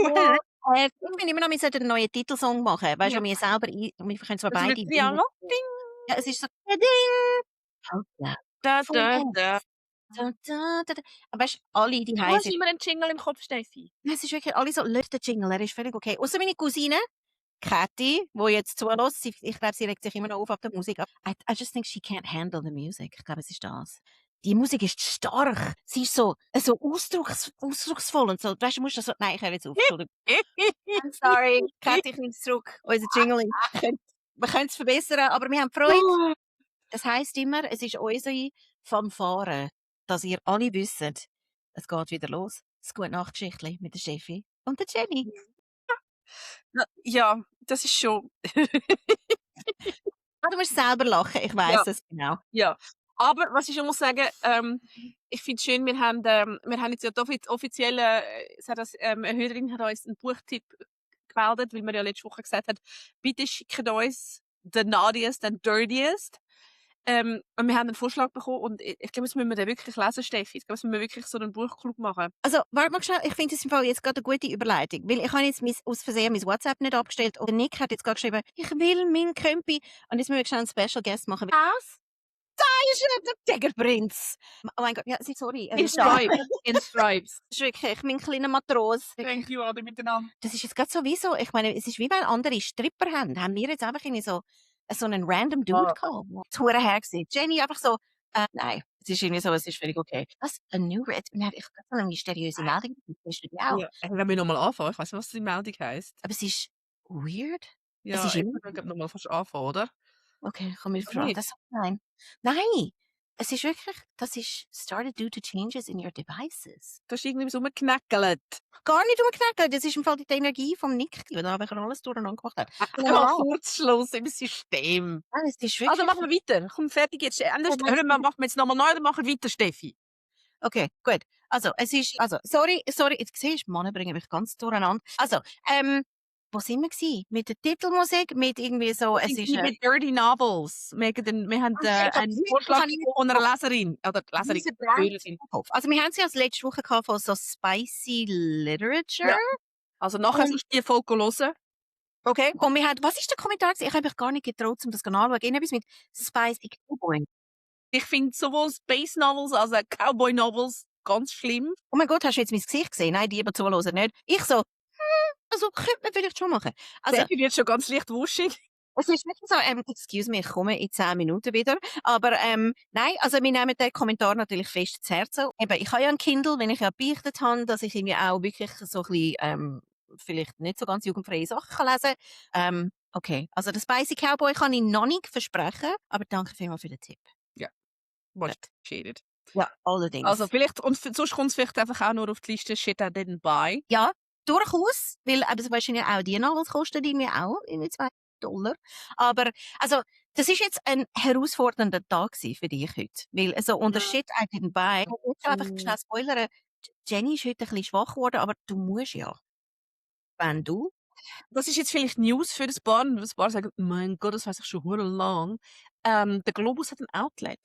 What? Ich finde immer noch, wir sollten einen neuen Titelsong machen. Weißt Ja. du, wir selber wir können zwar Also beide mit Triangel. Ding. ja, es ist so «Ding». Ja, Da, voll. da, da. Da, da, da, da. Aber weißt du, alle die Du hast heißen immer einen Jingle im Kopf, Steffi. es ist wirklich alle so «Lass den Jingle», er ist völlig okay. Ausser meine Cousine, Kathi, die jetzt zuhört, ich glaube, sie regt sich immer noch auf der Musik. I just think she can't handle the music. Ich glaube, es ist das. Die Musik ist stark. Sie ist so ausdrucksvoll und so. Weißt du, musst das so nein, ich höre jetzt auf, Entschuldigung. I'm sorry, Kathi, ich nehme es zurück. Unser Jingle wir können es verbessern, aber wir haben Freude. Das heisst immer, es ist unsere Fanfare, dass ihr alle wisst, es geht wieder los. Das Gute-Nacht-Geschichtli mit der Steffi und der Jenny. Ja, das ist schon. Ah, du musst selber lachen, ich Ja. weiss es genau. Ja. Aber was ich schon muss sagen, ich finde es schön, wir haben jetzt ja die offizielle, es hat eine Hörerin hat uns einen Buchtipp gemeldet, weil man ja letzte Woche gesagt hat, bitte schickt uns «The Naughtiest and Dirtiest». Und wir haben einen Vorschlag bekommen und ich glaube, das müssen wir den wirklich lesen, Steffi. Ich glaube, das müssen wir wirklich so einen Buchclub machen. Also, warte mal schnell, ich finde das im Fall jetzt gerade eine gute Überleitung, weil ich habe jetzt aus Versehen mein WhatsApp nicht abgestellt und Nick hat jetzt gerade geschrieben, ich will meinen Krümpi und jetzt müssen wir schnell einen Special Guest machen. Was? Das ist der Tigerprinz! Oh mein Gott, ja, sorry. In Stripes. In Stripes. Das ist wirklich mein kleiner Matros. Thank you, alle miteinander. Das ist jetzt gerade so wie so, ich meine, es ist wie wenn andere Stripper haben wir jetzt einfach irgendwie so einen random Dude gehabt. Das hure her gewesen. Jenny einfach so, nein, es ist irgendwie so, es ist völlig okay. Was? A new red? Nein, ich habe so eine mysteriöse Meldung. Bist du die auch? Ja, wenn wir nochmal anfangen, ich weiß nicht, was die Meldung heisst. Aber es ist weird. Es Ja, ist ich immer glaube nochmal fast anfangen, oder? okay, komm, ich Oder frage nicht? das. Nein. Nein! Es ist wirklich, das ist started due to changes in your devices. Du hast irgendwie so rumgeknackelt. Gar nicht umknacken, das ist im Fall die Energie vom Nick, die da einfach alles durcheinander gemacht hat. Normal. Kurzschluss im System. Nein, es ist wirklich Also machen wir weiter. Komm, fertig jetzt. Anders, machen wir jetzt nochmal neu oder machen wir weiter, Steffi? okay, gut. Also, sorry, jetzt siehst du, Männer bringen mich ganz durcheinander. Also, wo sind wir gsi? Mit der Titelmusik, mit irgendwie so, es ist, mit Dirty Novels. Wir haben einen Vorschlag von einer Leserin. Oder Leserin. Hörerin. Also, wir haben sie als letzte Woche gehabt von so Spicy Literature. Ja. Also nachher Und- sollst du die Folge hören. Okay, und wir haben, was ist der Kommentar gewesen? Ich habe mich gar nicht getraut, um das anzuschauen. Irgendetwas mit Spicy Cowboy. Ich finde sowohl Space Novels als auch Cowboy Novels ganz schlimm. Oh mein Gott, hast du jetzt mein Gesicht gesehen? Nein, die, zuhören nicht. Ich so, also könnte man vielleicht schon machen. Also, Steffi wird schon ganz leicht wuschig. es ist wirklich so, excuse me, ich komme in 10 Minuten wieder. Aber nein, also wir nehmen den Kommentar natürlich fest zu Herzen. Eben, ich habe ja ein Kindle, wenn ich ja beichtet habe, dass ich irgendwie auch wirklich so ein bisschen, vielleicht nicht so ganz jugendfreie Sachen kann lesen kann. Okay, also das Spicy Cowboy kann ich noch nicht versprechen, aber danke vielmals für den Tipp. Ja, much appreciated. Ja, allerdings. Also vielleicht, und sonst kommt es vielleicht einfach auch nur auf die Liste Shit I didn't buy. Ja, durchaus, weil eben wahrscheinlich auch die Novels kosten irgendwie auch irgendwie $2. Aber also, das ist jetzt ein herausfordernder Tag für dich heute, weil also unter Shit I didn't buy, ich will einfach schnell spoilern, Jenny ist heute ein bisschen schwach geworden, aber du musst ja. Wenn du? Das ist jetzt vielleicht News für das Paar, und das Paar sagen, mein Gott, das weiß ich schon hure lang. Der Globus hat ein Outlet.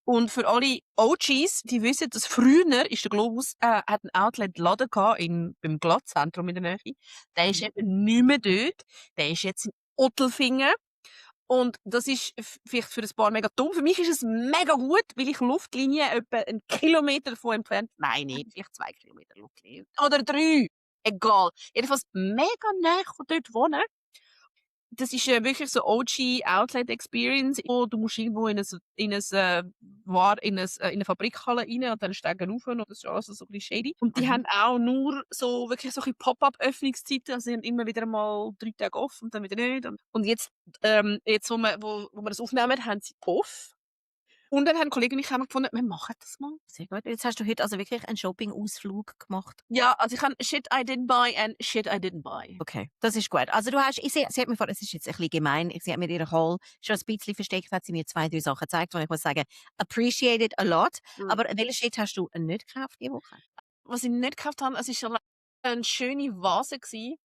Und für alle OGs, die wissen, dass früher ist der Globus hat ein Outlet-Laden gehabt beim Glattzentrum in der Nähe. Der ist eben nicht mehr dort. Der ist jetzt in Ottelfingen. Und das ist vielleicht für ein paar mega dumm. Für mich ist es mega gut, weil ich Luftlinie etwa 1 Kilometer davon entfernt, nein, nicht, vielleicht 2 Kilometer Luftlinie. Oder 3. Egal. Jedenfalls mega nah von dort wohnen. Das ist wirklich so OG Outlet Experience. Wo du musst irgendwo in eine Fabrikhalle rein und dann steigen rauf und das ist alles so ein bisschen shady. Und die haben auch nur so wirklich so ein Pop-up-Öffnungszeiten. Also sie haben immer wieder mal 3 Tage off und dann wieder nicht. Und jetzt, wo wir das aufnehmen, haben sie Puff. Und dann haben Kollegen und ich haben gefunden, wir machen das mal. Sehr gut. Jetzt hast du heute also wirklich einen Shopping-Ausflug gemacht. Ja, also ich habe Shit I didn't buy and Shit I didn't buy. Okay, das ist gut. Also du hast, sie hat mir vor, es ist jetzt ein bisschen gemein, sie hat mir ihren Haul schon ein bisschen versteckt, hat sie mir 2, 3 Sachen gezeigt, und ich muss sagen, appreciate it a lot. Aber welchen Shit hast du nicht gekauft diese Woche? Was ich nicht gekauft habe, es war eine schöne Vase gewesen,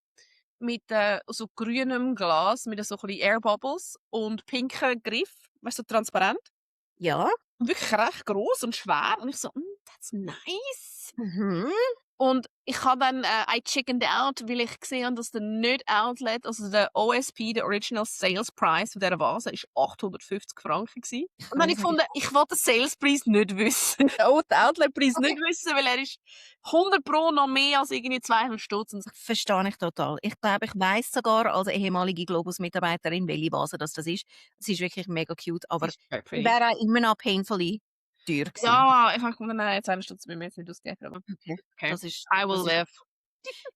mit so grünem Glas, mit so ein bisschen Airbubbles und pinken Griff, weißt du, so transparent. Ja. Und wirklich recht gross und schwer. Und ich so, that's nice. Mhm. Und ich habe dann I chickened out, weil ich gesehen habe, dass der Nicht-Outlet, also der OSP, der Original Sales Price von dieser Vase, ist 850 Franken gewesen. Und dann habe ich gefunden, ich will den Sales-Preis nicht wissen. Auch den Outlet-Preis nicht wissen, weil er ist 100 Pro noch mehr als irgendwie 200 Stutz. Und so. Verstehe ich total. Ich glaube, ich weiss sogar als ehemalige Globus-Mitarbeiterin, welche Vase das ist. Es ist wirklich mega cute, aber Das ist very die pretty. wäre auch immer noch painfully teuer gewesen. Ja, ich habe gefunden, nein, 200 Stutz will mir jetzt nicht ausgeben. Aber Okay. okay, Das ist, I will das ist, live.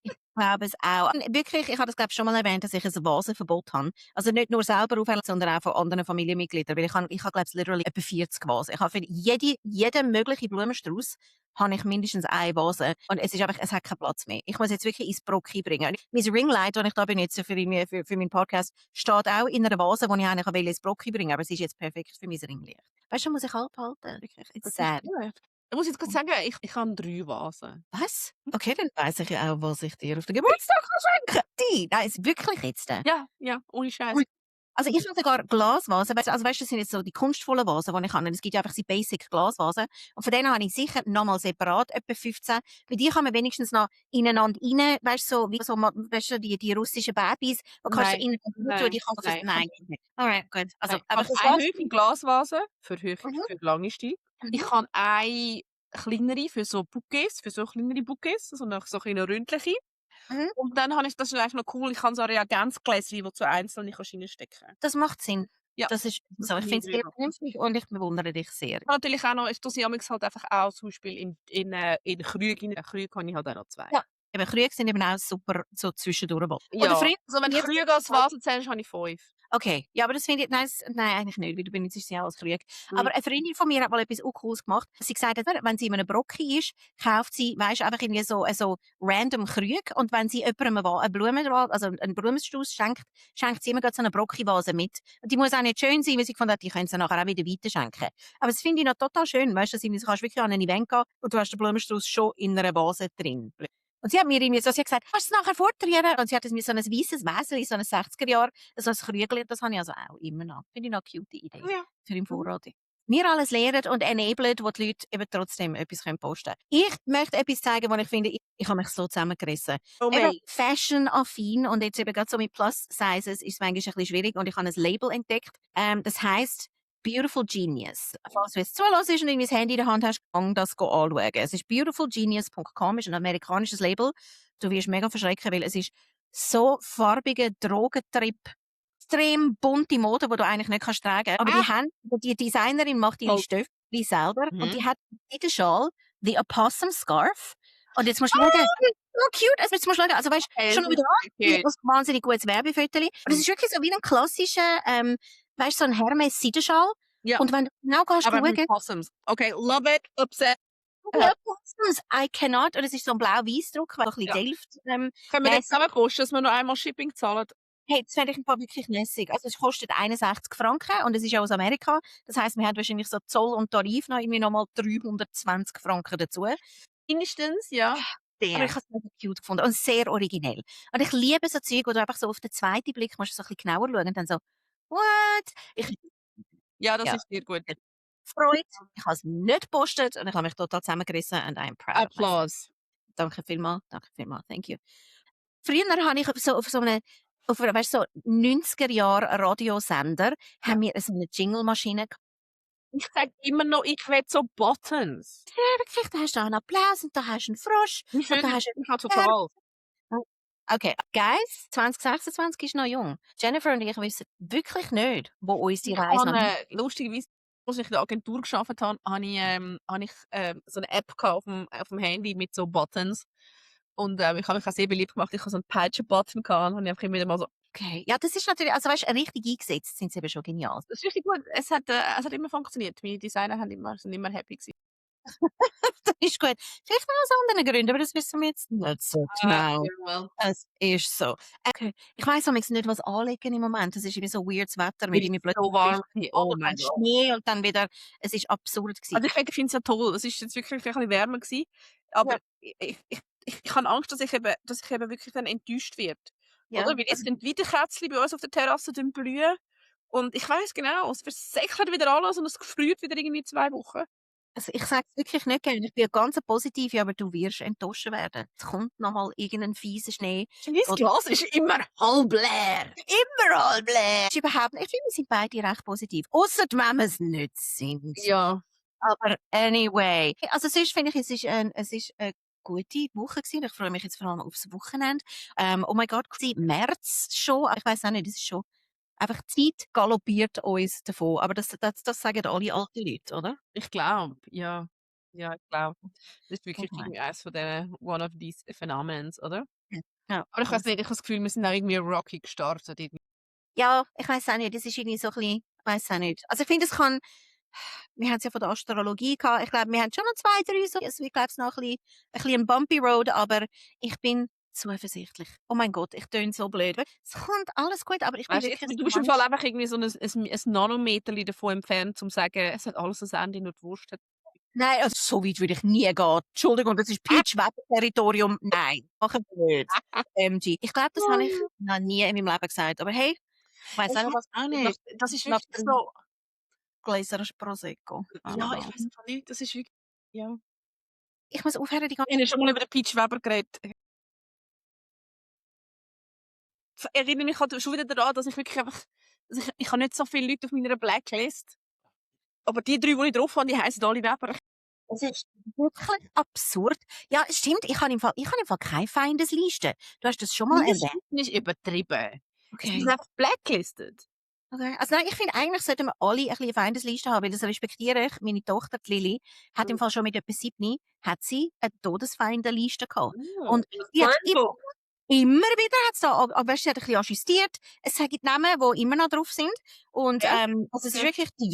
ich glaube es auch. Und wirklich, ich habe das glaube ich schon mal erwähnt, dass ich ein Vasenverbot habe. Also nicht nur selber aufhängen, sondern auch von anderen Familienmitgliedern. Weil ich habe glaube ich literally etwa 40 Vasen. Ich habe für jeden möglichen Blumenstrauß habe ich mindestens eine Vase. Und es hat keinen Platz mehr. Ich muss jetzt wirklich ins Brocki bringen. Mein Ringlight, das ich da bin jetzt für meinen Podcast, steht auch in einer Vase, die ich eigentlich ins Brocki bringen wollte. Aber es ist jetzt perfekt für mein Ringlicht. Weißt du, muss ich abhalten. Wirklich, it's sad. Ich muss jetzt kurz sagen, ich habe 3 Vasen. Was? Okay, dann weiss ich ja auch, was ich dir auf den Geburtstag schenken kann. Nein, ist wirklich jetzt. Ja, ohne Scheiß. Ui. Also ich habe sogar Glasvasen. Also weißt du, das sind jetzt so die kunstvollen Vasen, die ich habe. Es gibt ja einfach die Basic Glasvasen. Und von denen habe ich sicher nochmal separat etwa 15. Bei dir kann man wenigstens noch ineinander rein, weißt du, so, wie so, weißt du, die russischen Babys, wo kannst du Nein, ineinander tun, die kannst du, nein. Alright, gut. Also, Nein. aber Also für eine Höhe Glasvase für Mhm. lange Stiel. Ich habe eine kleinere für so Bouquets, für so kleinere Bouquets, so kleine ründliche. Mhm. Und dann habe ich, das ist eigentlich noch cool, ich habe so Reagenzgläschen, die du einzeln reinstecken kannst. Das macht Sinn. Ja. Das ist so. Ich finde finde es ich sehr mega. vernünftig und ich bewundere dich sehr. Natürlich auch noch, ich tue sie manchmal halt einfach auch zum Beispiel in Krüge. In Krüge habe ich halt auch noch 2. Ja. Eben, Krüge sind eben auch super so zwischendurch. Ja. Oder Freunde, Also wenn du mir- Krüge als Vase zählst, habe ich 5. Okay, ja, aber das finde ich, nein, eigentlich nicht, weil du benutzt sie ja als Krüge. Mhm. Aber eine Freundin von mir hat mal etwas Cooles gemacht. Sie gesagt hat, wenn sie in einem Brocki ist, kauft sie, weisst, einfach irgendwie so random Krüge und wenn sie jemandem eine Blume, also einen Blumenstrauß schenkt sie immer so eine Brocki-Vase mit. Und die muss auch nicht schön sein, weil sie gefunden hat, die können sie nachher auch wieder weiterschenken. Aber das finde ich noch total schön, weißt du, du kannst wirklich an ein Event gehen und du hast den Blumenstrauß schon in einer Vase drin. Und sie hat mir irgendwie so, sie hat gesagt, kannst du es nachher vortragen? Und sie hat mir so ein weisses Wesen, so ein 60er-Jahr, so ein Krügel, das habe ich also auch immer noch. Finde ich noch eine cute Idee. Ja. Für im Vorrat. Wir alles lernen und enablen, wo die Leute eben trotzdem etwas posten können. Ich möchte etwas zeigen, wo ich finde, ich habe mich so zusammengerissen. Oh Eben mei. fashion-affin und jetzt eben gerade so mit Plus-Sizes ist es manchmal ein bisschen schwierig und ich habe ein Label entdeckt. Das heisst Beautiful Genius. Falls du jetzt zuhörst und irgendwie das Handy in der Hand hast, kann das anschauen. Es ist beautifulgenius.com, ist ein amerikanisches Label. Du wirst mega verschrecken, weil es ist so farbiger Drogentrip, extrem bunte Mode, die du eigentlich nicht kannst tragen. Aber die Designerin macht ihre Oh. Stöffel selber Mhm. und die hat in der Schal the Opossum Scarf. Und jetzt musst du schauen, so cute, also jetzt musst du schauen, also weißt Okay, schon das wieder ist an, cute. das ist ein wahnsinnig gutes Werbefoto. Und es ist wirklich so wie ein klassischer, weißt du, so ein Hermes-Seidenschal. Ja. Und wenn du genau gehst, Aber schauen, mit Possums. Okay, love it, upset. Opossums, I cannot, und es ist so ein blau-weiß Druck, weil ein bisschen Ja. Delft, Können wir nicht zusammen kosten, dass wir noch einmal Shipping zahlen? hey, das fände ich ein paar wirklich lässig. Also es kostet 61 Franken und es ist auch aus Amerika. Das heisst, wir haben wahrscheinlich so Zoll und Tarif noch irgendwie nochmal 320 Franken dazu. Mindestens, ja. Aber ich habe es mega cute gefunden und sehr originell. Und ich liebe so Zeug, wo du einfach so auf den zweiten Blick musst du so ein bisschen genauer schauen und dann so, what? Ja, das Ja. ist sehr gut. Freut. Ich habe es nicht gepostet und ich habe mich total zusammengerissen and I'm proud of myself. Applaus. Danke vielmals, thank you. Früher habe ich auf so einem, weißt du, so 90er-Jahre-Radiosender, haben wir so eine Jingle-Maschine gehabt. Ich sage immer noch, ich will so Buttons. Ja, wirklich, da hast du einen Applaus und da hast du einen Frosch. Wie schön, da hast du ich habe total. Okay, Guys, 2026 ist noch jung. Jennifer und ich wissen wirklich nicht, wo uns die Ich Reise noch habe, lustigerweise, als ich in der Agentur gearbeitet habe, habe ich so eine App gehabt auf dem Handy mit so Buttons. Und ich habe mich auch sehr beliebt gemacht. Ich habe so einen Peitschen-Button gehabt und habe einfach immer wieder mal so. Okay, ja, das ist natürlich, also weißt du, richtig eingesetzt sind sie eben schon genial. Das ist richtig gut. Es hat immer funktioniert. Meine Designer sind immer happy gewesen. Das ist gut. Vielleicht noch aus anderen Gründen, aber das wissen wir jetzt nicht so genau. Well. Es ist so. Okay. Ich weiss nicht, was anlegen im Moment. Es ist irgendwie so weirdes Wetter. Mir ist so warm. Oh mein Gott. Schnee und dann wieder, es ist absurd gewesen. Also ich finde es ja toll. Es ist jetzt wirklich ein bisschen wärmer gewesen. Aber ich habe Angst, dass ich eben wirklich dann enttäuscht werde. Ja. Oder? Weil jetzt sind wieder Kätzchen bei uns auf der Terrasse blühen. Und ich weiss genau, es versäckelt wieder alles und es gefriert wieder irgendwie 2 Wochen. Also ich sage es wirklich nicht gerne. Ich bin eine ganz positive, aber du wirst enttäuscht werden. Es kommt nochmal irgendein fieser Schnee. Mein Oder Glas ist immer halb leer. immer Allblä. Ist überhaupt nicht. Ich finde, wir sind beide recht positiv. Ausser wenn wir es nicht sind. Ja. Aber anyway. Also sonst finde ich, es ist eine gute Woche gewesen. Ich freue mich jetzt vor allem aufs Wochenende. Oh mein Gott, März schon. Ich weiß auch nicht, es ist schon einfach die Zeit galoppiert uns davon. Aber das sagen alle alten Leute, oder? Ich glaube, ja. Ja, ich glaube. Das ist wirklich Genau. irgendwie eines von den one of these Phänomens, oder? Ja, Aber ich weiß ganz nicht, ich habe das Gefühl, wir sind auch irgendwie rocky gestartet. Ja, ich weiss auch nicht, das ist irgendwie so ein bisschen weiss auch nicht. Also, ich finde, es kann wir haben's ja von der Astrologie gehabt. Ich glaube, wir haben schon noch 2, 3 so also, ich glaube, es noch ein bisschen 'n bumpy road, aber ich bin zuversichtlich. Oh mein Gott, ich töne so blöd. Es kommt alles gut, aber ich bin Weißt du, wirklich du so bist im manchmal Fall einfach irgendwie so ein Nanometerli davon entfernt, um zu sagen, es hat alles ein Ende, nur die Wurst hat. nein, also, so weit würde ich nie gehen. Entschuldigung, das ist Peach-Weber-Territorium. Nein, machen wir nicht. OMG. Ich glaube, das habe ich noch nie in meinem Leben gesagt. Aber hey, ich weiss Ich auch nicht, weiß was auch nach nicht. Das ist nach wirklich 3 so Gläsern Prosecco. I ja, don't ich know. weiß einfach nicht. Das ist wirklich ja. Ich muss aufhören, die ganze Wir haben schon mal über den Peach Weber geredet. Ich erinnere mich halt schon wieder daran, dass ich wirklich einfach ich habe nicht so viele Leute auf meiner Blacklist, aber die 3, die ich drauf habe, die heissen alle Weber. Es ist wirklich absurd. Ja, es stimmt, ich habe im Fall keine Feindesliste. Du hast das schon mal erwähnt. Nicht übertrieben. Es ist Okay. einfach blacklisted. Okay. Also nein, ich finde, eigentlich sollten wir alle ein bisschen eine Feindesliste haben, weil das respektiere ich. Meine Tochter, die Lili, hat im Fall schon mit etwa 7 hat sie eine Todesfeindenliste gehabt. Und die hat immer wieder hat's da, aber weißt du, sie hat ein bisschen ajustiert. Es sagen die Namen, die immer noch drauf sind. Und, Ja. also es ist wirklich der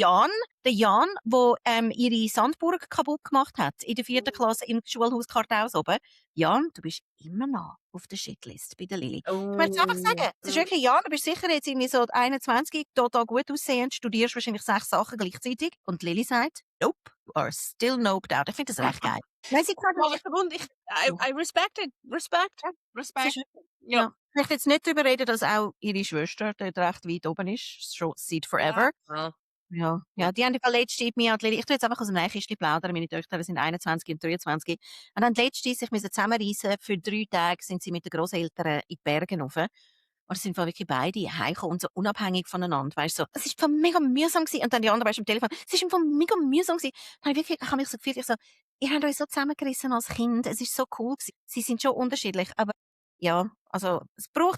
Jan, der, ihre Sandburg kaputt gemacht hat, in der 4. Klasse im Schulhaus Karthaus oben. Jan, du bist immer noch auf der Shitlist bei der Lili. Ich möchte es einfach sagen. Es ist wirklich, Jan, du bist sicher jetzt irgendwie so 21, total gut aussehend, studierst wahrscheinlich 6 Sachen gleichzeitig. Und Lili sagt, nope, you are still noped out. Ich finde das recht geil. Nein, sie gesagt, Aber I respect it. Respect. Ja, Respect. sicher. Ja. Ja. Ich möchte jetzt nicht darüber reden, dass auch ihre Schwester dort recht weit oben ist. Schon seit forever. Ja. Ja. Ja, die haben im Fall letztens mit mir und Lili, ich tue jetzt einfach aus dem Nähkästchen plaudern, meine Töchter sind 21 und 23. Und dann letztens sich müssen zusammenreissen, für 3 Tage sind sie mit den Grosseltern in die Berge rauf. Und es sind voll wirklich beide heimgekommen und so unabhängig voneinander, weißt du, so. Es ist voll mega mühsam gewesen. Und dann die andere, weißt du, am Telefon, es ist voll mega mühsam gewesen. Dann habe ich habe mich so gefühlt, ich so, ihr habt euch so zusammengerissen als Kind, es ist so cool gewesen. Sie sind schon unterschiedlich, aber ja, also,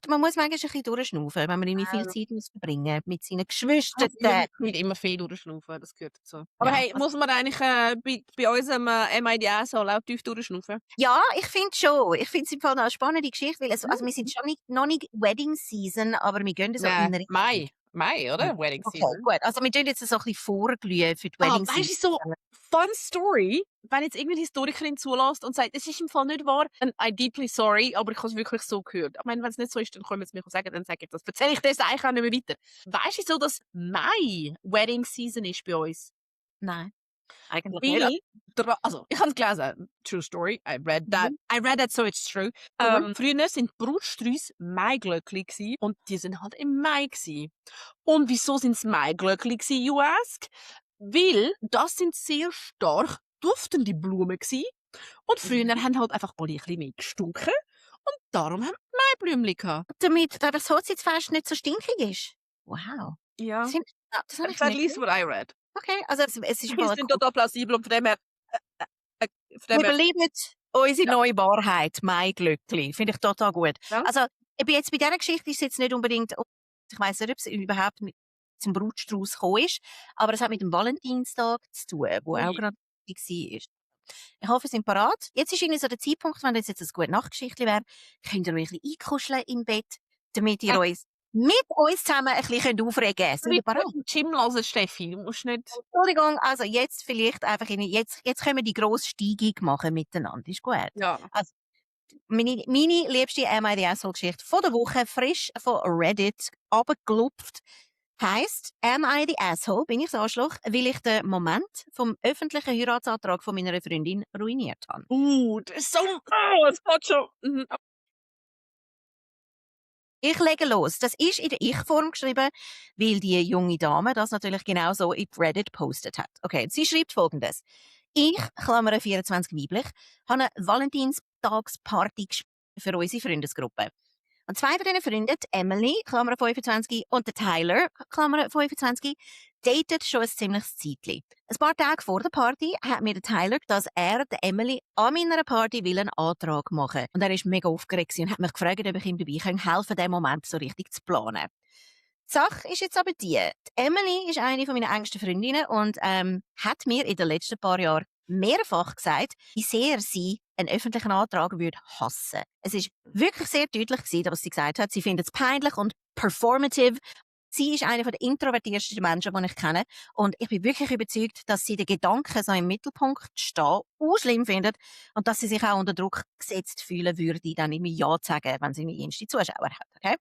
man muss manchmal ein bisschen durchschnaufen, wenn man irgendwie viel Zeit muss verbringen mit seinen Geschwistern. Nicht immer viel durchschnaufen, das gehört dazu. Aber Ja, hey, muss man eigentlich bei unserem MIDS auch tief durchschnaufen? ja, ich finde schon. Ich finde es im Fall noch eine spannende Geschichte, weil also wir sind schon noch nicht Wedding Season, aber wir gehen so in Richtung. Mai, oder? Wedding Okay, Season. gut. Also wir tun jetzt so ein bisschen vorglühen für die Wedding Weißt du, Season. so fun story, wenn jetzt irgendeine Historikerin zulässt und sagt, es ist im Fall nicht wahr, dann I'm deeply sorry, aber ich habe es wirklich so gehört. Ich meine, wenn es nicht so ist, dann können wir es mir sagen, dann sage ich das. Erzähle ich das eigentlich auch nicht mehr weiter. Weißt du so, dass Mai Wedding Season ist bei uns? Nein, eigentlich nicht. Weil, also, ich habe es gelesen. True story. I read that, so it's true. Früher sind Brutstrauß Maiglöckli gsi und die sind halt im Mai gsi. Und wieso sind es Maiglöckli gsi, you ask? Weil das sind sehr stark duftende Blumen gsi und früher haben halt einfach alle ein bisschen mehr gestunken und darum haben wir Maiblümli gehabt. Damit das Hochzeitsfest nicht so stinkig ist. Wow. Ja. Das habe ich At nicht least what I read. Okay, also es ist Die voll sind cool. total plausibel und von dem her Wir belieben unsere Ja. neue Wahrheit, Maiglöckli. Finde ich total gut. Ja. Also, ich bin jetzt bei dieser Geschichte ist es jetzt nicht unbedingt, ich weiss nicht, ob es überhaupt zum Brutstrauß gekommen ist, aber es hat mit dem Valentinstag zu tun, wo auch gerade war. Ich hoffe, Sie sind parat. Jetzt ist irgendwie so der Zeitpunkt, wenn das jetzt ein gute Nachtgeschichtli wäre, könnt ihr euch ein bisschen einkuscheln im Bett, damit ihr euch mit uns zusammen ein bisschen aufregen könnt. Sind ihr parat? Jim hören, Steffi. Du musst nicht. Entschuldigung, also jetzt vielleicht einfach jetzt können wir die grosse Steigung machen miteinander. Ist gut. Ja. Also, meine liebste MIDS-Geschichte von der Woche, frisch von Reddit, abgelupft, heisst Am I the Asshole? Bin ich das Arschloch, weil ich den Moment vom öffentlichen Heiratsantrag von meiner Freundin ruiniert habe. Das ist so. Es geht schon. Mhm. Ich lege los. Das ist in der Ich-Form geschrieben, weil die junge Dame das natürlich genau so in Reddit postet hat. Okay, sie schreibt Folgendes. Ich, Klammer 24 weiblich, habe eine Valentinstagsparty für unsere Freundesgruppe. Und zwei von diesen Freunden, die Emily, Klammer 25, und der Tyler, Klammer 25, datet schon ein ziemliches Zeitchen. Ein paar Tage vor der Party hat mir der Tyler, dass er der Emily an meiner Party will einen Antrag machen will. Und er war mega aufgeregt und hat mich gefragt, ob ich ihm dabei helfen kann, den Moment so richtig zu planen. Die Sache ist jetzt aber die Emily ist eine meiner engsten Freundinnen und hat mir in den letzten paar Jahren mehrfach gesagt, wie sehr sie einen öffentlichen Antrag würde hassen. Es ist wirklich sehr deutlich gewesen, was sie gesagt hat. Sie findet es peinlich und performative. Sie ist eine der introvertiertesten Menschen, die ich kenne. Und ich bin wirklich überzeugt, dass sie den Gedanken, so im Mittelpunkt zu stehen, auch schlimm findet und dass sie sich auch unter Druck gesetzt fühlen würde, dann immer Ja zu sagen, wenn sie eine erste Zuschauer hat. Okay?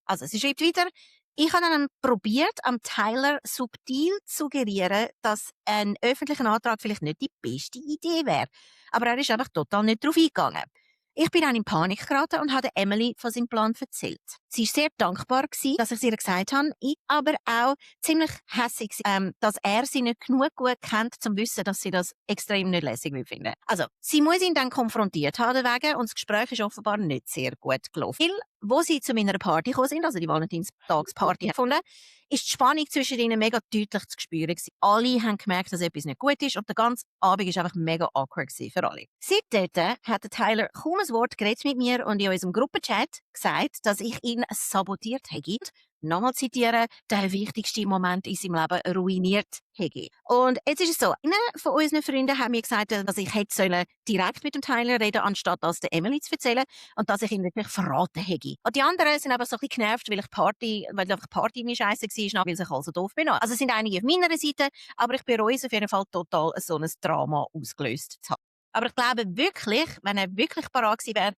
Also, sie schreibt weiter, ich habe dann probiert, am Tyler subtil zu suggerieren, dass ein öffentlicher Antrag vielleicht nicht die beste Idee wäre. Aber er ist einfach total nicht darauf eingegangen. Ich bin dann in Panik geraten und habe Emily von seinem Plan erzählt. Sie war sehr dankbar gewesen, dass ich ihr gesagt habe, ich aber auch ziemlich hässig, dass er sie nicht genug gut kennt, um zu wissen, dass sie das extrem nicht lässig finden. Also, sie muss ihn dann konfrontiert haben wegen, und das Gespräch ist offenbar nicht sehr gut gelaufen. Weil, wo sie zu meiner Party gekommen sind, also die Valentinstagsparty gefunden, ist die Spannung zwischen ihnen mega deutlich zu spüren gewesen. Alle haben gemerkt, dass etwas nicht gut ist und der ganze Abend ist einfach mega awkward gewesen für alle. Seitdem hat der Tyler kaum ein Wort geredet mit mir und in unserem Gruppenchat gesagt, dass ich ihn sabotiert hätte. Nochmal zitieren, der wichtigste Moment in seinem Leben ruiniert hätte. Und jetzt ist es so, einer von unseren Freunden hat mir gesagt, dass ich hätte direkt mit dem Tyler reden, anstatt das der Emily zu erzählen und dass ich ihn wirklich verraten hätte. Und die anderen sind aber so ein bisschen genervt, weil einfach Party mir scheisse war, weil ich also doof bin. Also es sind einige auf meiner Seite, aber ich bereue es auf jeden Fall total, so ein Drama ausgelöst zu haben. Aber ich glaube wirklich, wenn er wirklich parat gewesen wäre,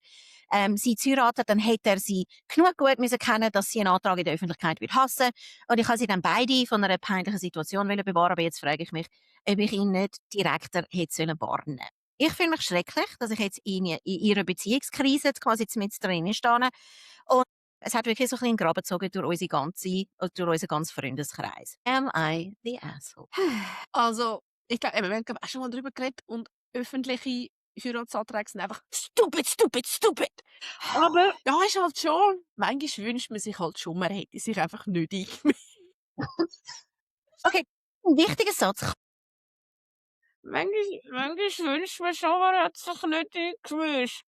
sie zu heiraten, dann hätte er sie genug gut müssen kennen, dass sie einen Antrag in der Öffentlichkeit wird hassen. Und ich habe sie dann beide von einer peinlichen Situation bewahren. Aber jetzt frage ich mich, ob ich ihn nicht direkter hätte warnen sollen. Ich finde mich schrecklich, dass ich jetzt in ihrer Beziehungskrise quasi mit drin stehe. Und es hat wirklich so ein bisschen einen Graben gezogen durch unseren ganzen Freundeskreis. Am I the asshole? Also, ich glaube, wir haben auch schon mal darüber geredet und öffentliche Heiratsanträge sind einfach stupid, stupid, stupid. Aber ja, ist halt schon, manchmal wünscht man sich halt schon, man hätte sich einfach nicht eingemischt. Okay, ein wichtiger Satz. Manchmal wünscht man schon, man hat sich nicht eingemischt.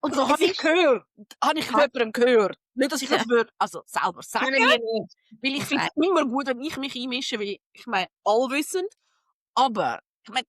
Und Also, habe ich gehört. Habe ich von jemandem gehört. Nicht, dass ich das selber sagen Können wir nicht. weil ich finde es immer gut, wenn ich mich einmische, weil ich meine, allwissend. Aber, ich meine,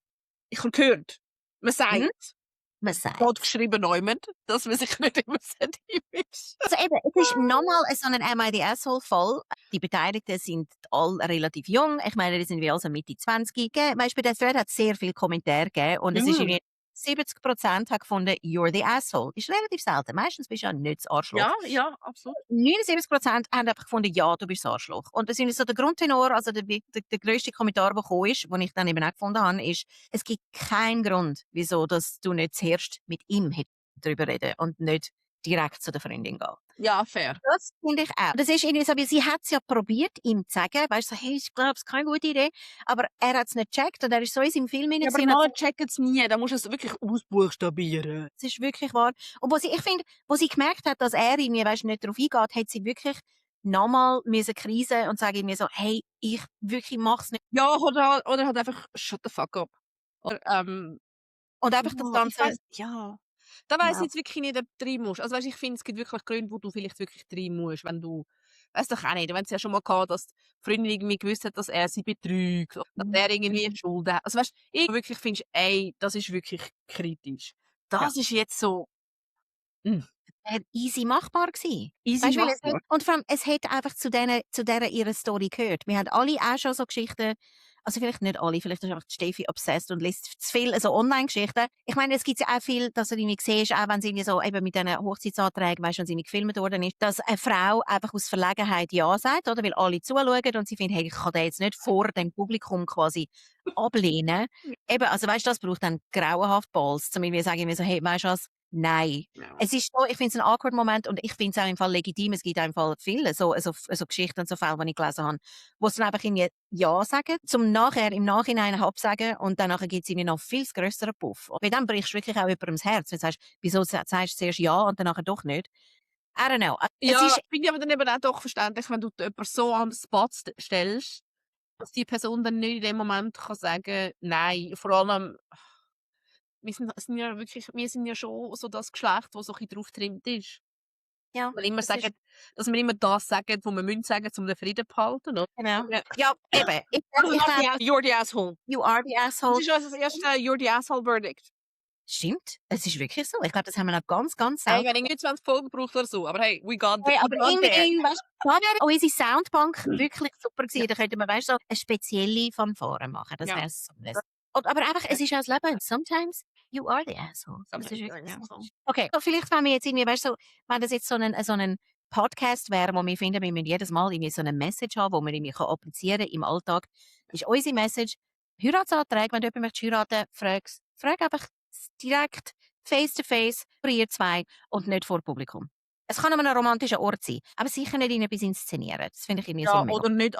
ich habe gehört, man sagt, Man sagt. Gott geschrieben niemand, dass man sich nicht immer einmischt. Also eben, es ist nochmal so ein Am I the Asshole-Fall. Die Beteiligten sind alle relativ jung. Ich meine, die sind wie also Mitte 20. Weißt du, bei der Thread hat es sehr viele Kommentare gegeben und es ist irgendwie 70% haben gefunden, you're the asshole. Ist relativ selten. Meistens bist du ja nicht das Arschloch. Ja, absolut. 79% haben einfach gefunden, ja, du bist das Arschloch. Und das ist so der Grundtenor, also der grösste Kommentar, der gekommen ist, den ich dann eben auch gefunden habe, ist, es gibt keinen Grund, wieso dass du nicht zuerst mit ihm darüber reden und nicht direkt zu der Freundin gehen. Ja, fair. Das finde ich auch. Das ist irgendwie so, weil sie hat es ja probiert, ihm zu sagen, weißt du, so, hey, ich glaube, es ist keine gute Idee, aber er hat es nicht gecheckt und er ist so in seinem Film Ja, aber hinein. mal checken es nie, da musst du es wirklich ausbuchstabieren. Das ist wirklich wahr. Und wo sie gemerkt hat, dass er irgendwie, weißt, nicht darauf eingeht, hat sie wirklich nochmal krisen und sagen mir so, hey, ich wirklich mach's nicht. Ja, oder halt einfach shut the fuck up. Oder, Und einfach das Ganze. Da weiss ich jetzt wirklich nicht, ob du rein musst. Also weißt, ich finde, es gibt wirklich Gründe, wo du vielleicht wirklich rein musst, wenn du, weiss doch auch nicht, wenn es ja schon mal gehabt, dass die Freundin irgendwie gewusst hat, dass er sie betrügt, oder dass er irgendwie Schulden hat. Also weißt, ich wirklich findest, ey, das ist wirklich kritisch. Das ist jetzt so, Easy machbar gewesen. easy Weißt, weil machbar. und vor allem, es hat einfach zu dieser ihrer Story gehört. Wir haben alle auch schon so Geschichten, also vielleicht nicht alle, vielleicht ist einfach die Steffi obsessed und liest zu viel so Online-Geschichten. Ich meine, es gibt ja auch viel, dass du irgendwie siehst, auch wenn sie irgendwie so eben mit diesen Hochzeitsanträgen, weißt du, wenn sie nicht gefilmt worden ist, dass eine Frau einfach aus Verlegenheit Ja sagt, oder? Weil alle zuschauen und sie findet, hey, ich kann den jetzt nicht vor dem Publikum quasi ablehnen. Eben, also weißt du, das braucht dann grauenhaft Balls, zum irgendwie sagen, so, hey, weißt du was, Nein. Ja. Es ist so, ich finde es ein awkward Moment und ich finde es auch im Fall legitim. Es gibt auch im Fall viele so Geschichten und so Fälle, die ich gelesen habe, wo sie dann einfach irgendwie Ja sagen, zum nachher im Nachhinein absagen und dann gibt es irgendwie noch viel grösseren Puff. Weil dann brichst du wirklich auch jemandem das Herz, wenn du sagst, wieso sagst du zuerst Ja und dann nachher doch nicht. I don't know. Es Ja, ist, finde ich aber dann eben auch doch verständlich, wenn du jemanden so an den Spot stellst, dass die Person dann nicht in dem Moment kann sagen, nein. Vor allem, wir sind ja schon so das Geschlecht, das so ein bisschen drauf getrimmt ist. ja, Wir immer es ist, sagen, dass wir immer das sagen, was wir müssen sagen, um den Frieden zu behalten. Oder? genau. Ja. Ja, eben. Ich glaube, You're the asshole. you are the Das asshole. ist also das erste You're the asshole Verdict. Stimmt. Es ist wirklich so. Ich glaube, das haben wir noch ganz, ganz Hey, selten. wenn ich nicht 20 Folgen brauche oder so, aber hey, we got Hey, aber there. weißt du, da wäre unsere Soundbank wirklich super gewesen. Da könnten wir, weißt du, so eine spezielle Fanfare machen. Das Ja. wäre so. Aber einfach, es ist auch das Leben. Sometimes you are the asshole. Das ist wirklich so. Okay, so vielleicht, wenn wir jetzt irgendwie, weißt du, so, wenn das jetzt so ein Podcast wäre, wo wir finden, wir müssen jedes Mal irgendwie so eine Message haben, wo wir irgendwie applizieren im Alltag, ist unsere Message, Heiratsanträge, wenn du jemanden möchtest heiraten, frag einfach direkt, face to face, vor ihr zwei und nicht vor Publikum. Es kann an einem romantischen Ort sein, aber sicher nicht in etwas inszenieren. Das finde ich irgendwie so Ja, mega. oder nicht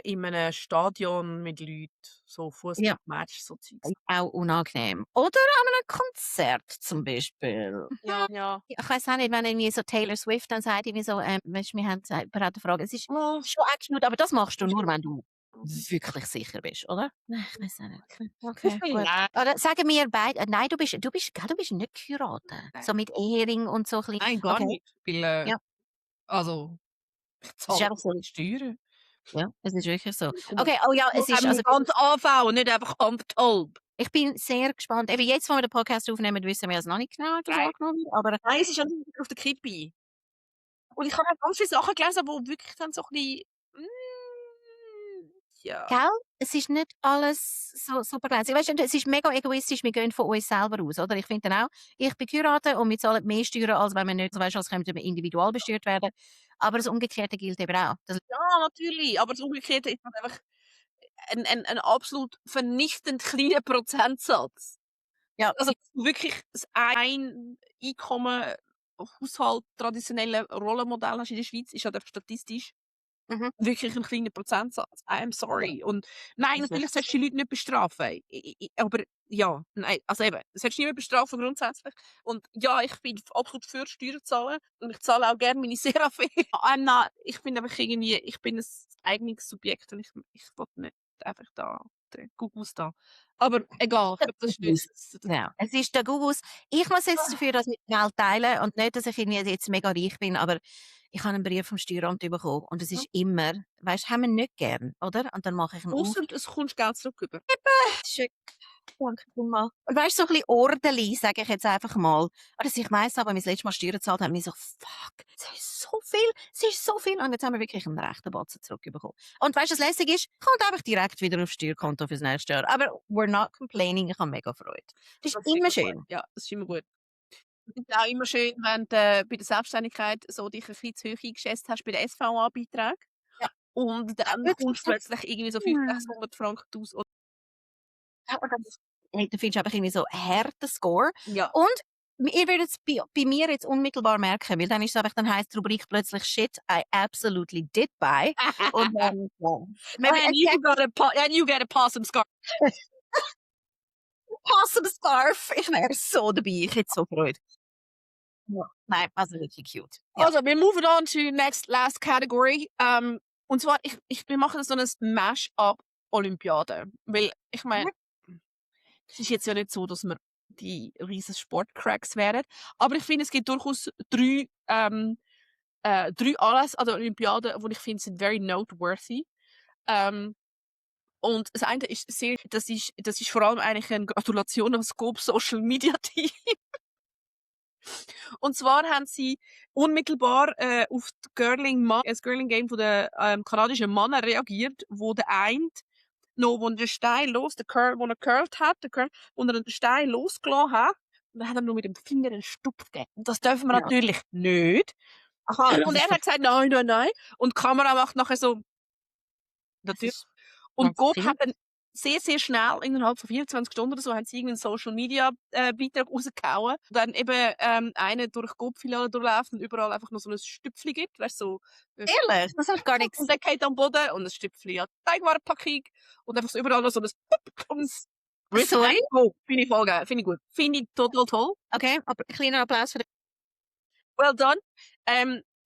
in einem Stadion mit Leuten, so Fußballmatch, so Zeugs. Auch unangenehm. Oder an einem Konzert zum Beispiel. Ja. Ich weiß auch nicht, wenn irgendwie so Taylor Swift dann sagt, irgendwie so, weißt, wir haben eine Frage. Es ist Oh, schon absolut, aber das machst du nur, wenn du wirklich sicher bist, oder? Nein, ich weiß auch nicht. Okay, gut. Nein. Oder sagen wir beide, nein, du bist nicht geheiratet. Nein. So mit Ehering und so ein bisschen. Nein, gar Okay. nicht. Weil, Ja. also, ich ist zahle einfach so. Steuern. Ja, es ist wirklich so. Okay, oh ja, es ist, also, ganz AV und nicht einfach anderthalb. ich bin sehr gespannt. Eben jetzt, wo wir den Podcast aufnehmen, wissen wir es noch nicht genau, was Nein. angenommen wird, aber Nein, es ist einfach auf der Kippe. Und ich habe auch ganz viele Sachen gelesen, die wirklich dann so ein bisschen, ja. gell? Es ist nicht alles so super glänzend. Weißt du, es ist mega egoistisch, wir gehen von uns selber aus, oder? Ich finde dann auch, ich bin geheiratet und wir zahlen mehr Steuern, als wenn wir nicht, so weißt du, als könnten wir individual besteuert werden. Aber das Umgekehrte gilt eben auch. Das, Ja, natürlich. Aber das Umgekehrte ist halt einfach ein absolut vernichtend kleiner Prozentsatz. ja, Also wirklich das ein Einkommen, Haushalt, traditionelle Rollenmodell hast in der Schweiz, ist halt einfach statistisch Mhm. wirklich ein kleiner Prozentsatz. I'm sorry. Und nein, Das natürlich ist- solltest du die Leute nicht bestrafen. Aber ja, nein, also eben, du solltest niemand bestrafen grundsätzlich. Und ja, ich bin absolut für Steuern zahlen und ich zahle auch gerne meine Seraphim. Ich bin einfach irgendwie, ich bin ein eigenes Subjekt und ich will nicht einfach da, den Gugus da. Aber egal, ich glaube, das ist nicht. Ja, es ist der Gugus. Ich muss jetzt dafür das mit der Welt teilen und nicht, dass ich irgendwie jetzt mega reich bin, aber ich habe einen Brief vom Steueramt bekommen und es ist immer, weißt du, haben wir nicht gern, oder? Und dann mache ich einen Ausser es kommst Geld zurück über. Schön. Danke vielmals. Und weißt du, so ein bisschen ordentlich, sage ich jetzt einfach mal. Also ich weiss aber, wenn wir das letzte Mal Steuern gezahlt haben, ich so, fuck, es ist so viel. Und jetzt haben wir wirklich einen rechten Batzen zurückbekommen. Und weißt du, was lässig ist? Kommt einfach direkt wieder aufs Steuerkonto fürs nächste Jahr. Aber we're not complaining, ich habe mega Freude. Das ist immer schön. Gut. Ja, das ist immer gut. Es ist auch immer schön, wenn du bei der Selbstständigkeit so dich ein bisschen zu hoch eingeschätzt hast bei den SVA-Beiträgen. Ja. Und dann Wirklich? kommst du plötzlich irgendwie so 500, 600 Franken aus. Ja, und hey, du findest einfach irgendwie so einen harten Score. Ja. Und ihr werdet es bei mir jetzt unmittelbar merken, weil dann ist es einfach, dann heisst die Rubrik plötzlich Shit, I absolutely did buy. Und dann, ja. Maybe and you get a possum scarf. Possum Scarf. Ich wäre so dabei. Ich hätte so Freude. Ja. Nein, also wirklich cute. Ja. Also, wir moving on to last category. Und zwar, wir machen so eine Mash-up-Olympiade. Weil, ich meine, es ist jetzt ja nicht so, dass wir die riesen Sportcracks wären. Aber ich finde, es gibt durchaus drei Anlässe an der Olympiade, die ich finde, sind very noteworthy. Und das eine ist das ist vor allem eigentlich eine Gratulation am Scope Social Media Team. Und zwar haben sie unmittelbar auf das Girling Game von den kanadischen Männern reagiert, wo der eine noch, wo er den Stein wo er curlt hat, wo er den Stein losgelassen hat, und dann hat er nur mit dem Finger einen Stupf gegeben. Und das dürfen wir Ja. natürlich nicht. Aha, Und er hat gesagt, nein. Und die Kamera macht nachher so, natürlich. Und Gob hat dann sehr, sehr schnell, innerhalb von 24 Stunden oder so, haben sie irgendeinen Social-Media-Beitrag rausgehauen. Dann eben einer durch die Gopfiliale durchläuft und überall einfach noch so ein Stüpfli gibt, weißt du, so. Ehrlich? Das habe ich gar nicht Und gesehen. der geht am Boden und ein Stüpfli hat Teigwarenpackung und einfach so überall noch so ein und Sorry? Oh, finde ich voll geil, finde ich gut. Finde ich total toll. Okay, aber kleiner Applaus für den. Well done.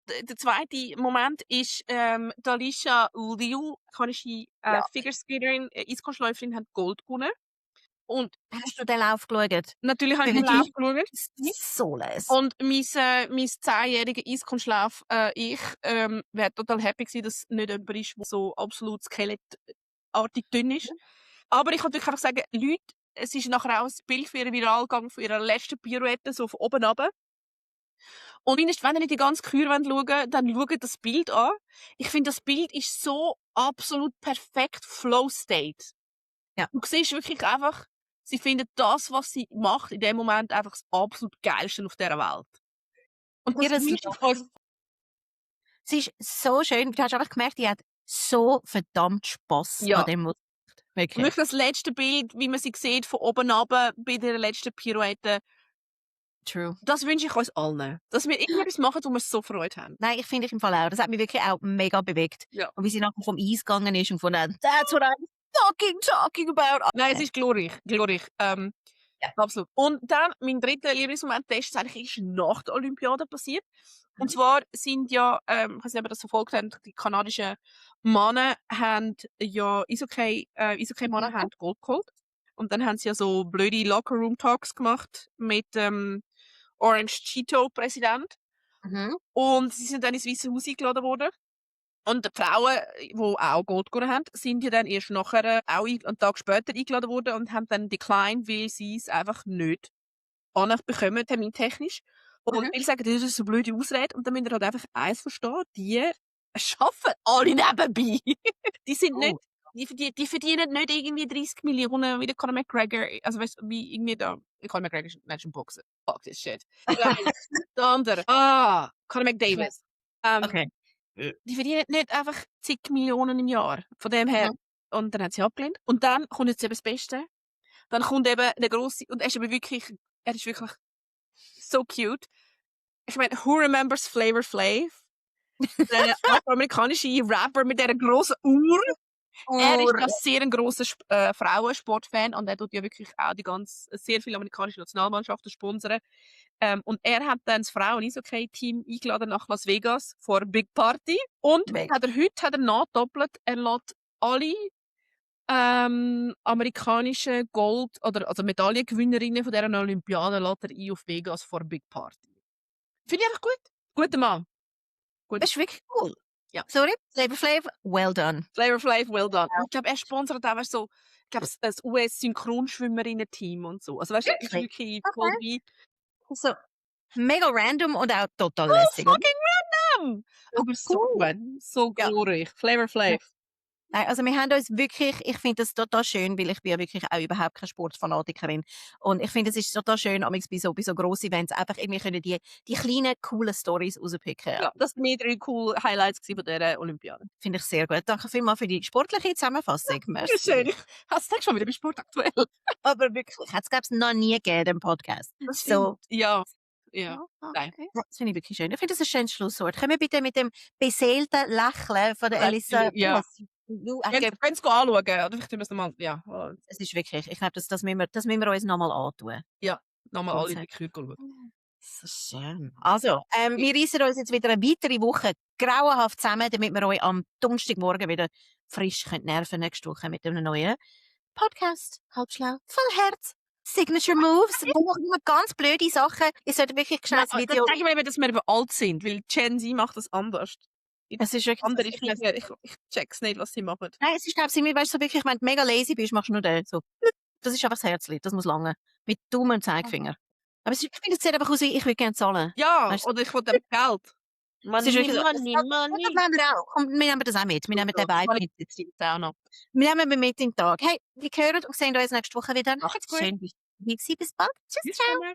Der zweite Moment ist, die Alicia Liu, japanische Ja. Figure-Skaterin, Eiskunstläuferin, hat Gold gewonnen. Und Hast du den Lauf geschaut? natürlich habe ich Für den Lauf dich? geschaut. So les. Und mein 10-jähriger Eiskunstlauf, ich wäre total happy gewesen, dass nicht jemand ist, der so absolut skelettartig dünn ist. Aber ich kann natürlich einfach sagen, Leute, es ist nachher auch ein Bild für ihren Viralgang von ihrer letzten Pirouette, so von oben runter. Und wenn ihr nicht die ganze Kür schauen wollt, dann schaut das Bild an. Ich finde, das Bild ist so absolut perfekt Flow-State. Ja. Du siehst wirklich einfach, sie findet das, was sie macht, in dem Moment einfach das absolut Geilste auf dieser Welt. Und Ihr das das ist voll. Sie ist so schön. Du hast einfach gemerkt, die hat so verdammt Spass Ja. an dem, was sie macht. Und Wirklich. wirklich das letzte Bild, wie man sie sieht, von oben runter bei der letzten Pirouette, True. das wünsche ich uns allen. Dass wir irgendetwas machen, wo wir so Freude haben. Nein, ich finde ich im Fall auch. Das hat mich wirklich auch mega bewegt. Ja. Und wie sie nachher vom Eis gegangen ist und von dann, that's what I'm fucking talking about. Nein, es ist glorreich. Ja. Absolut. Und dann, mein dritter Lieblingsmoment, der ist eigentlich nach der Olympiade passiert. Und zwar sind ja, ich weiß nicht, ob ihr das verfolgt habt, die kanadischen Männer haben ja Eishockey-Männer haben Gold geholt. Und dann haben sie ja so blöde Locker-Room-Talks gemacht mit Orange Cheeto-Präsident. Mhm. Und sie sind dann ins Weiße Haus eingeladen worden. Und die Frauen, die auch Gold gewonnen haben, sind ja dann erst nachher auch einen Tag später eingeladen worden und haben dann declined, weil sie es einfach nicht bekommen, termintechnisch. Und viele sagen, das ist eine blöde Ausrede. Und dann müsst ihr halt einfach eins verstehen, die arbeiten alle nebenbei. Die sind nicht, die verdienen nicht irgendwie 30 Millionen wie der Conor McGregor. Also weißt du, wie irgendwie da, Conor McGregor ist nicht ein Boxer. Fuck this shit. Der andere. Conor McDavid. Okay. Die verdienen nicht einfach zig Millionen im Jahr. Von dem her. Und dann hat sie abgelehnt. Und dann kommt jetzt eben das Beste. Dann kommt eben der grosse, und er ist wirklich so cute. Ich meine, who remembers Flavor Flav? Der afroamerikanische Rapper mit dieser grossen Uhr. Er ist ja sehr ein grosser Frauensportfan und er tut ja wirklich auch sehr viele amerikanische Nationalmannschaften sponsern. Und er hat dann das Frauen-Eishockey-Team eingeladen nach Las Vegas vor einer Big Party. Und heute hat er nachdoppelt, er lässt alle amerikanische Gold- also Medaillengewinnerinnen von dieser Olympiade lässt er ein auf Vegas vor einer Big Party. Finde ich einfach gut. Guter Mann. Gut. Das ist wirklich cool. Ja. Sorry, Flavor Flav, well done. Flavor Flav, well done. Ja. Ich glaube, er sponsert auch so, ich glaube, ein US-Synchronschwimmerinnen-Team und so. Also weißt du, ist wirklich voll wie. So, mega random und auch total Oh, lässig. fucking random! Aber so cool. gut. So glorreich. Flavor Flav. Nein, also wir haben uns wirklich, ich finde das total schön, weil ich bin ja wirklich auch überhaupt keine Sportfanatikerin. Und ich finde, es ist total schön, bei so grossen Events einfach irgendwie können die kleinen, coolen Storys rauspicken. Ja, das sind mir 3 coole Highlights von dieser Olympiade. Finde ich sehr gut. Danke vielmals für die sportliche Zusammenfassung. Ja, schön. Hast du schon wieder bei Sport aktuell? Aber wirklich, hat es noch nie gegeben im Podcast. Das So. Ja. Nein. Okay. Das finde ich wirklich schön. Ich finde das ein schönes Schlusswort. Können wir bitte mit dem beseelten Lächeln von der Elisa... Ja. Können Sie anschauen, oder? Vielleicht tun wir es nochmal, ja. Es ist wirklich, ich glaube, das müssen wir uns nochmal antun. Ja, nochmal alle in die Küche schauen. So schön. Also, wir reissen uns jetzt wieder eine weitere Woche grauenhaft zusammen, damit wir euch am Donnerstagmorgen wieder frisch nerven nächste Woche mit einem neuen Podcast. Halbschlau, voll Herz. Signature Moves, wo machen wir ganz blöde Sachen. Ihr solltet wirklich schnell das Video... Das zeige ich mir, dass wir alt sind, weil Gen Z macht das anders. Es ist wirklich andere, ich check's nicht, was sie machen. Nein, es ist, glaube ich, weißt du, so wirklich, wenn du mega lazy bist, machst du nur den. So. Das ist einfach das Herzli, das muss lange. Mit Daumen und Zeigefinger. Aber ich finde, es sieht einfach aus wie, ich will gerne zahlen. Ja, weißt du? oder ich will Geld. Money. Wir nehmen das auch mit. Wir nehmen den Vibe mit. Wir nehmen den mit in den Tag. Hey, wir hören und sehen uns nächste Woche wieder. Macht's gut. Schön, bis bald. Tschüss, ciao.